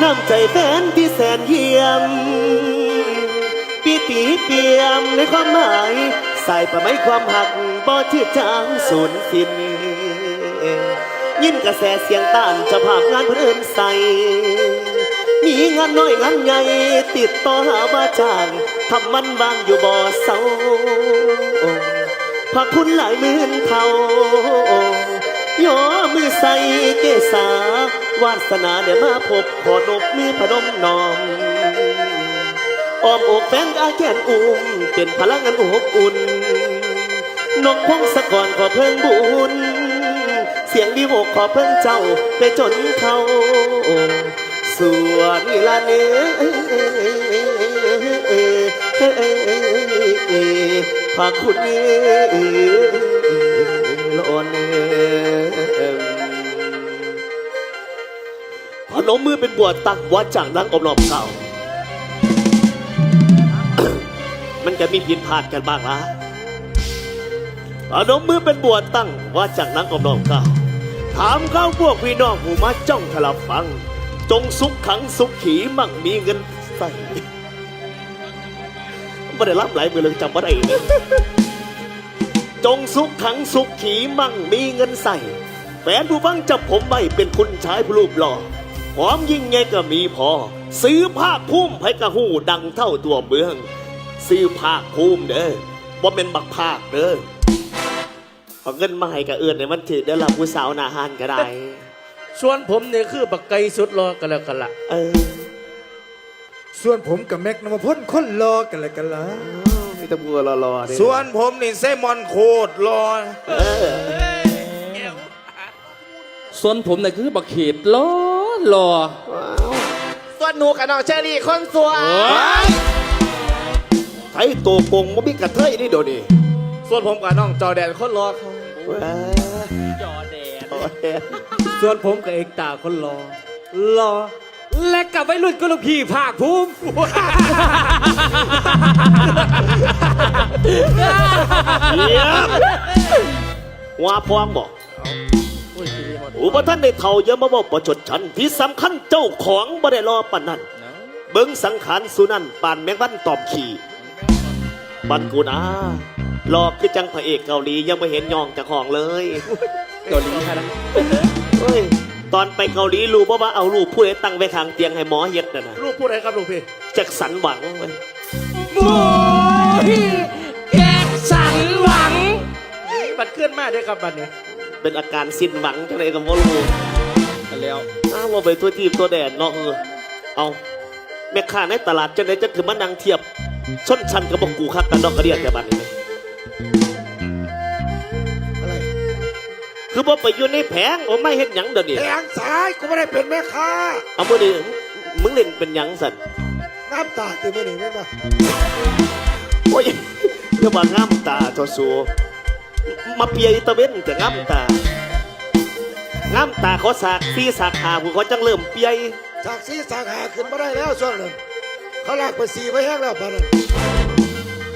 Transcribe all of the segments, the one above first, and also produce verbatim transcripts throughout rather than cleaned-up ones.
น้ำใจแฟนที่แสนเยี่ยม ปีติเปี่ยมในความหมาย สายประไมความหักบ่จืดจางสูญสิ้น ยินกระแสเสียงต้านเจ้าภาพงานเพิ่นเอิ้นใส่ มีงานน้อยงานใหญ่ติดต่อหาว่าจ้าง ทำมันว่างอยู่บ่เศร้า พระคุณหลายหมื่นเท่า ย่อมือใส่เกศา วาสนาได้มาพบ ขอนบมือพนมน้อม อ้อมอกแฟนอาแขนอุ้ม เป็นพลังอันอบอุ่น นกพงศกรขอเพิ่งบุญ เสียงดีโหกขอเพิ่งเจ้า ไปจนเขา ส่วนละเนอ พระคุณเออ ละอ่อนเออ พนมมือเป็นบัวตั้ง ว่าจ้างนางอ้อมน้อมกล่าว มันก็มีผิดพลาดกันบ้างละ พนมมือเป็นบัวตั้ง ว่าจ้างนางอ้อมน้อมกล่าว ถามข้าวพวกพี่น้องผู้มาจ้องทะลับฟัง จงสุขขังสุขีมั่งมีเงินใส่ บ่ได้รับหลายมือเลยจำบ่ได้เลย จงสุขขังสุขีมั่งมีเงินใส่ แฟนผู้ฟังจับผมไว้เป็นคุณชายผู้รูปหล่อ ความยิ่งใหญ่ก็มีพอ ซื้อภาคภูมิไผกะฮู้ดังเท่าตัวเมือง ซื้อภาคภูมิเด้อ บ่แม่นบักภาคเด้อ เอาเงินมาให้กะเอิ้นให้มันถือเด้อล่ะ ผู้สาวหน้าห้านก็ได้ ส่วนผมนี่คือบักไก่สุดหล่อกันแล้วกันละ เออ ส่วนผมกับแม็กนวพลคนหล่อกันแล้วกันละ อ้าว มีแต่บัวหล่อๆเด้ ส่วนผมนี่ไซมอนโคตรหล่อ เออ ส่วนผมนี่คือบักเขตหล่อหล่อ ว้าว ส่วนหนูกับน้องเชอรี่คนสวย โอ้ย ไทยโตกงบ่มีกระเทยนี่เดี๋ยวนี้ ส่วนผมกับน้องจอแดนคนหล่อครับ ว้า จอแดน ส่วนผมกับเอกตาคนหล่อ หล่อ และกับวัยรุ่นก็ลูกพี่ภาคภูมิ เยี่ยม หัวพองบอก โอ้ย สิมีฮอด โอ้ บ่ทันได้เฒ่า อย่ามาเว้าประชดฉัน ที่สำคัญเจ้าของบ่ได้หล่อปานนั้น เนาะ เบิ่งสังขารสุนั่นปานแมงวันตอมขี้ ปันกูนะ หล่อคือจังพระเอกเกาหลี ยังบ่เห็นย่องเจ้าของเลย เกาหลีค่ะนะ เฮ้ย ตอนไปเกาหลีรู้บ่ว่าเอารูปผู้ใดตั้งไว้ข้างเตียงให้หมอเฮ็ดน่ะนะ รูปผู้ใดครับลูกพี่ แจ็คสันหวังเว้ย โอ้ย แจ็คสันหวัง บัดเคลื่อนมาเด้อครับบัดนี้ เป็นอาการสิ้นหวังจังใดก็บ่รู้ กันแล้ว อ้าว ว่าไปทั่วทีปทั่วแดนเนาะ เออ เอา แม่ค้าในตลาดจังใดจังคือมานั่งเทียบชนชั้นกับพวกกูคักกันดอกกระเดียดแต่บัดนี้ อะไร คือบ่ไปอยู่ในแผง โอ้ มาเฮ็ดหยังเดี๋ยวนี้ แผงสาย กูบ่ได้เป็นแม่ค้า เอามื้อนี้มึงเล่นเป็นหยังสั่น งามตาติมื้อนี้แม่นบ่ โอ้ย อย่าว่างามตาเถาะสู มาเปียอีตะเว้นแต่งามตา งามตาเขาสากสี่สากห้า ผู้เขาจังเริ่มเปีย สากสี่สากห้าขึ้นบ่ได้แล้วช่วงนั้น เขาลากไปสี่ไปแฮงแล้วปานนั้น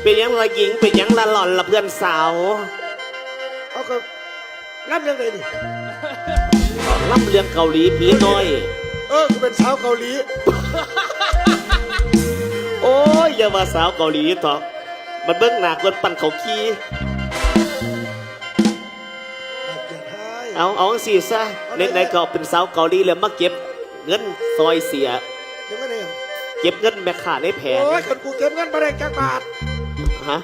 เป็นหยังละหญิง เป็นหยังละหล่อนละเพื่อนสาว เอาก็ลำเรื่องใดนี่ ลำเรื่องเกาหลีผีน้อย เออ กูเป็นสาวเกาหลี โอ้ย อย่าว่าสาวเกาหลีเถาะ มันเบิ่งหน้าเพิ่นปั่นเขาขี่ เอา เอาจังซี่ซะ ไหนๆก็เป็นสาวเกาหลีแล้ว มาเก็บเงินซอยเสีย เก็บเงินได้หยัง เก็บเงินแม่ค้าในแผง โอ้ย คันกูเก็บเงินบ่ได้จักบาท ฮะ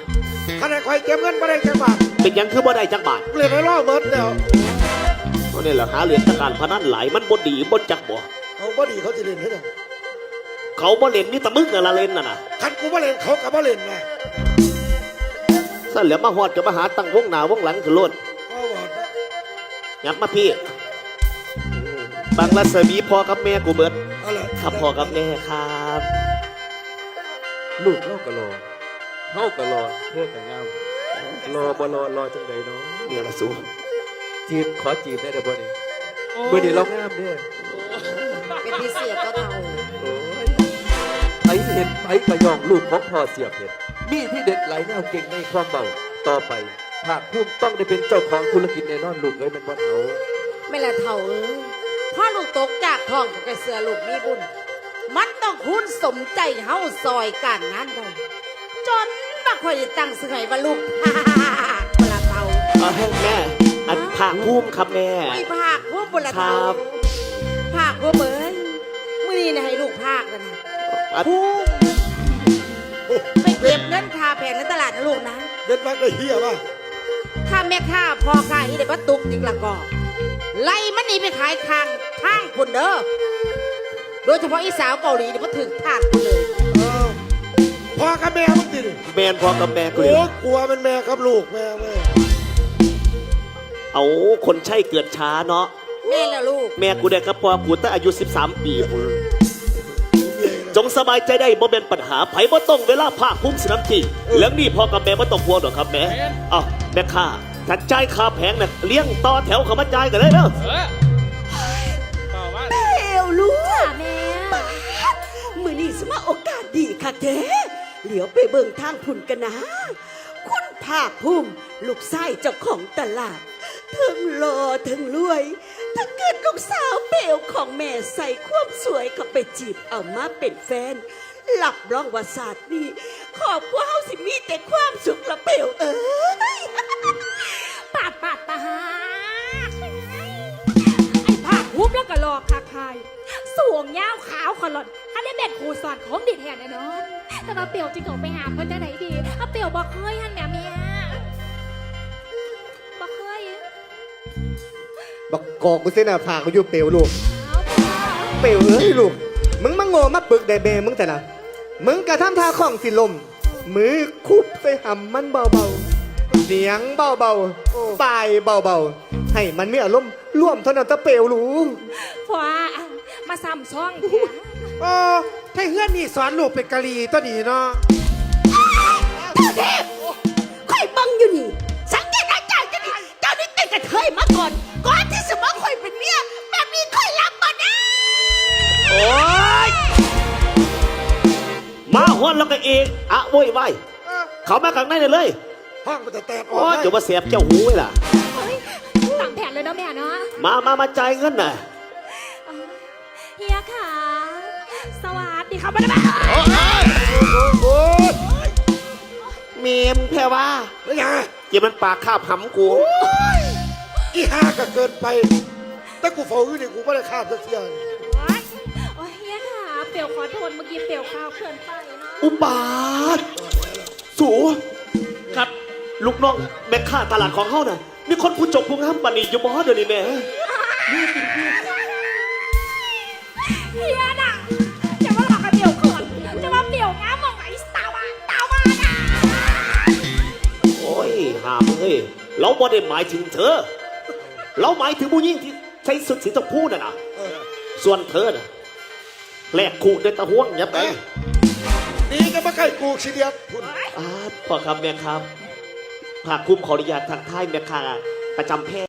คันให้ข้อยเก็บเงินบ่ได้จักบาท เป็นหยังคือบ่ได้จักบาท กูเล่นให้รอเบิดแล้ว เอานี่แหละ หาเล่นแต่การพนันหลาย มันบ่ดี บ่จักบ่ เอาบ่ดีเขาสิเล่นเฮ็ดหยัง เขาบ่เล่น มีแต่มึงนั่นล่ะเล่นน่ะนะ คันกูบ่เล่น เขาก็บ่เล่นนะ ซั่นแหละ มาฮอดก็มาหาตั้งวงหน้าวงหลังขึ้นโลด ก็บอดนะ ยับมาพี่ บังรัศมีพ่อกับแม่กูเบิด เอาล่ะ ครับ พ่อกับแม่ครับ ลูกเฮาก็หล่อ เฮาก็หล่อ เธอก็งาม หล่อบ่หล่อ หล่อจังใดเนาะ เนี่ยล่ะสู จีบ ขอจีบได้เด้อบ่นี่ โอ้ย มื้อนี้เรางามเด้อ เป็นพิเศษก็เท่า โอ้ย ไผเห็นไผก็ย่องลูกของพ่อเสียเพชร มีที่เด็ดหลายแนวเก่งในความเว้า ต่อไป ภาคภูมิต้องได้เป็นเจ้าของธุรกิจแน่นอนลูกเอ้ย แม่นบ่เฒ่า แม่นละเฒ่าเอ้ย พ่อลูกตกจากท้องก็เชื่อลูกมีบุญ มันต้องคูณสมใจเฮาซอยการงานได้ จนว่าข่อยได้ตั้งชื่อให้ว่าลูกพากพุ้นล่ะเฒ่า เออแม่ อันพากภูมิครับแม่ โอ้ย พากภูมิพุ้นล่ะเฒ่า ครับ พากภูมิเอ้ย มื้อนี้นะให้ลูกพากแล้วนะ อัน ภูมิ ไปเก็บเงินค่าแผงในตลาดนะลูกนะ เด็ดมากเลยเฮียว่ะ ถ้าแม่ค้าพ่อค้าอีได้มาตุกติกละก็ ไล่มันหนีไปขายข้างทางพุ้นเด้อ โดยเฉพาะอีสาวเกาหลีนี่มันถืกทาสพุ้นเลย เออ พ่อกับแม่มึงติ แม่นพ่อกับแม่กู โอ้ กลัวมันแม่กับลูก แม่ แม่ เอา คนใช่เกิดช้าเนาะ แม่นแล้วลูก แม่กูได้กับพ่อกูตั้งอายุสิบสามปีพุ้น จงสบายใจได้ บ่เป็นปัญหา ไผบ่ต้องเวลาพากภูมิสินำที เรื่องนี้พ่อกับแม่บ่ต้องห่วงดอกครับแม่ แม่น เอ้า แม่ค้า ถ้าจ่ายค่าแผงน่ะ เรียงต่อแถวเข้ามาจ่ายกันเลยเด้อ เออ ต่อมา เป๋วลูก ค่ะแม่ ป๊าด มื้อนี้สมาโอกาสดีคักแท้ เหลียวไปเบิ่งทางพุ้นกันนะ คุณภาคภูมิ ลูกชายเจ้าของตลาด เทิงหล่อเทิงรวย ถ้าเกิดลูกสาวเป๋วของแม่ใส่ความสวยเข้าไปจีบเอามาเป็นแฟน รับรองว่าชาตินี้ ครอบครัวเฮาสิมีแต่ความสุขละเป๋วเอ้ย ปาดปาดปาด ไอ้ภาคภูมิแล้วก็หล่อคักคาย สูงยาวขาวขลอด คันได้แม่นครูสอนของดีแท้แน่นอน แต่ว่าเป๋วจะเข้าไปหาเพิ่นจั่งใดดี อ่ะเป๋วบ่เคยหั้นแหมแม่ บ่เคย บักกอกกูเส้นหน้าผากกูอยู่เป๋วลูก เอาพ่อ เป๋วเอ้ยลูก มึงมาโง่มาปึกได้แม่มึงแต่นะ มึงกะทำท่าของสิลม มือคุบใส่หำมันเบาๆ เนียงเบาๆ โอ้ ปายเบาๆ ให้มันมีอารมณ์ร่วมเท่านั้นตะเป๋วลูก พ่อ มาซ้ำซองแท้ เออ ไทเฮือนนี่สอนลูกเป็นกะหรี่ตัวนี้เนาะ เจ้าเทพ ข่อยเบิ่งอยู่นี่ สังเกตอาการเจ้านี่ เจ้านี่เป็นกระเทยมาก่อน ก่อนที่สิมาข่อยเป็นเมีย แบบนี้ข่อยรับบ่ได้ โอ๊ย มาฮอดแล้วก็เอะอะโวยวาย เออ เข้ามาข้างในได้เลย ห้องมันจะแตกออก โอ๊ย ไหม เดี๋ยวมาแสบเจ้าหูไว้ล่ะ เฮ้ย ตามแผนเลยเนาะแม่เนาะ มา มา มาจ่ายเงินน่ะ เฮียค่ะ สวัสดีค่ะ บ่ได้มา โอ๊ย โอ๊ย เมมแพรว่า แล้วยังไง เก็บมันปากคาบหำกู อีห่าก็เกินไป แต่กูเฝ้าอยู่นี่กูไม่ได้คาบสักเที่ย โอ๊ย โอ๊ย เฮียค่ะ เป๋วขอโทษ เมื่อกี้เป๋วคาบเกินไปเนาะ อุบาท สู ครับ ลูกน้องแม่ค้าตลาดของเฮาน่ะ มีคนผู้จบผู้งามปานนี้อยู่บ่เดี๋ยวนี้แม่ เฮียน่ะ จะมาหลอกกับเป๋วเขิน จะมาเป๋วงามมองไหน ตาหวาน ตาหวานอ่ะ โอ้ย หามึงเอ้ย เราบ่ได้หมายถึงเธอ เราหมายถึงผู้หญิงที่ใส่ชุดสีชมพูน่ะนะ เออ ส่วนเธอน่ะ แลกคู่ด้วยตะห่วงอย่าไป เอ้ย นี่จะมาใกล้กูขี้เดียดพุ่น อ้า พ่อครับแม่ครับ ภาคภูมิขออนุญาตทักทายแม่ค้าประจำแพร่